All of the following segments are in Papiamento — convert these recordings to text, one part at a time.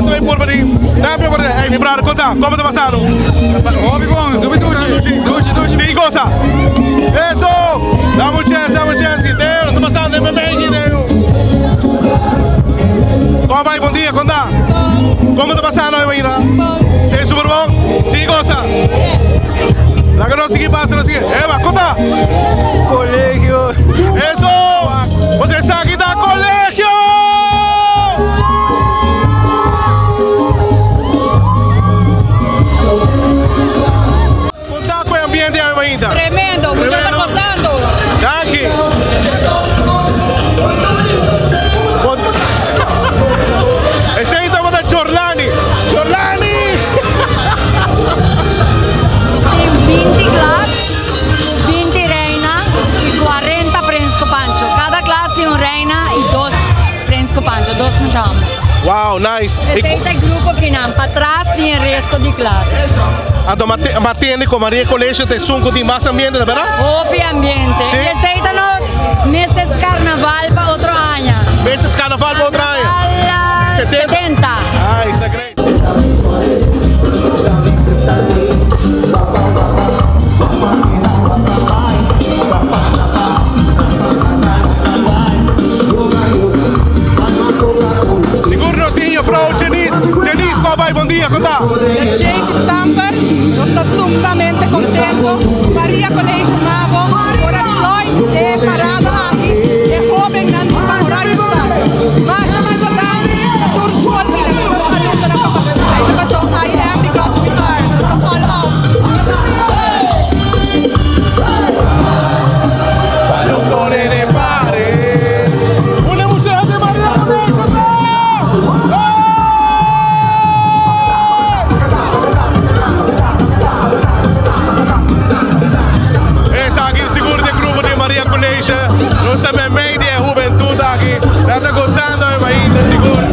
ta bay purba di dame oportunidad. Hey, mi brother, conta, como ta pasando? Hopi bon, super dushi. Dushi, dushi. Sigui goza. Eso! Dame un chance, dame un chance. Giteo, nos ta pasando den meimei, Giteo. Como bay? Bon dia, conta. Como ta pasando hoy mainta? Sí, super bon. Sigui goza. Laga nos sigui pasa, nos sigui. Eva, conta. Colegio. Eso! Pues esaki ta colegio! Conta cu e ambiente awe mainta. Tremendo, mucha ta gozando. Danki. Esey tabata Chorlani. Chorlani! Nos tin binti klas, binti reina y cuarenta prins cu pancho. Cada klas tin un reina y dos prins cu pancho, dos mucha homber. Wow, nice. Esey ta e grupo kinan. Patras tin e resto di klas. Anto m'a tende cu Maria Colegio ta esun cu tin mas ambiente, ta berdad? Hopi ambiente. Sí. Y esey ta nos meses carnaval pa otro aña. Meses carnaval pa otro aña. Carnaval 70. Nice, ta great. Sigur nos tin juffrouw Janice. Janice, con a bay? Bon dia, con ta? Jayce Stamper, Nos ta sumamente contento. Maria College Mavo por a join e parada aki. E hobennan di Van Oranjestad. Masha masha danki na tur school y na tur nos alumnonan pa participa. E ta paso I am because we are. Nos ta all out. Esaki sigur di e grupo di Maria College. Nos ta meimei di e hubentud aki. Nan ta gozando e mainta sigur.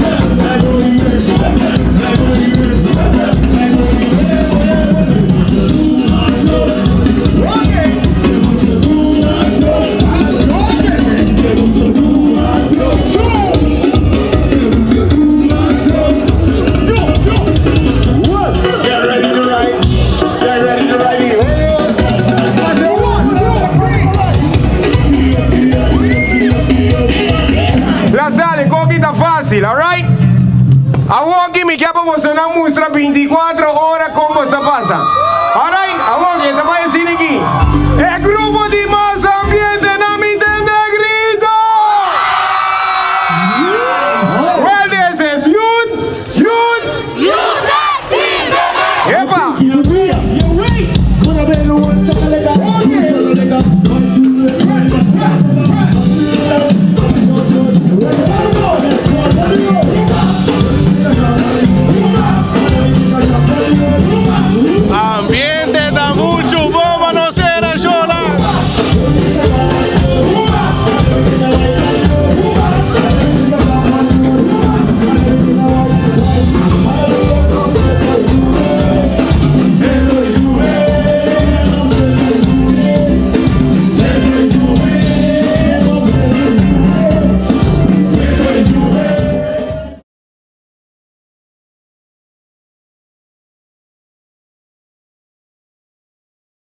La sale, koki ta fácil, alright? Awoki mi ke pa bosonan mustra 24 ora kon bos ta pasa. Alright, awoki e ta bai asina aki. E grupo di Mozambique!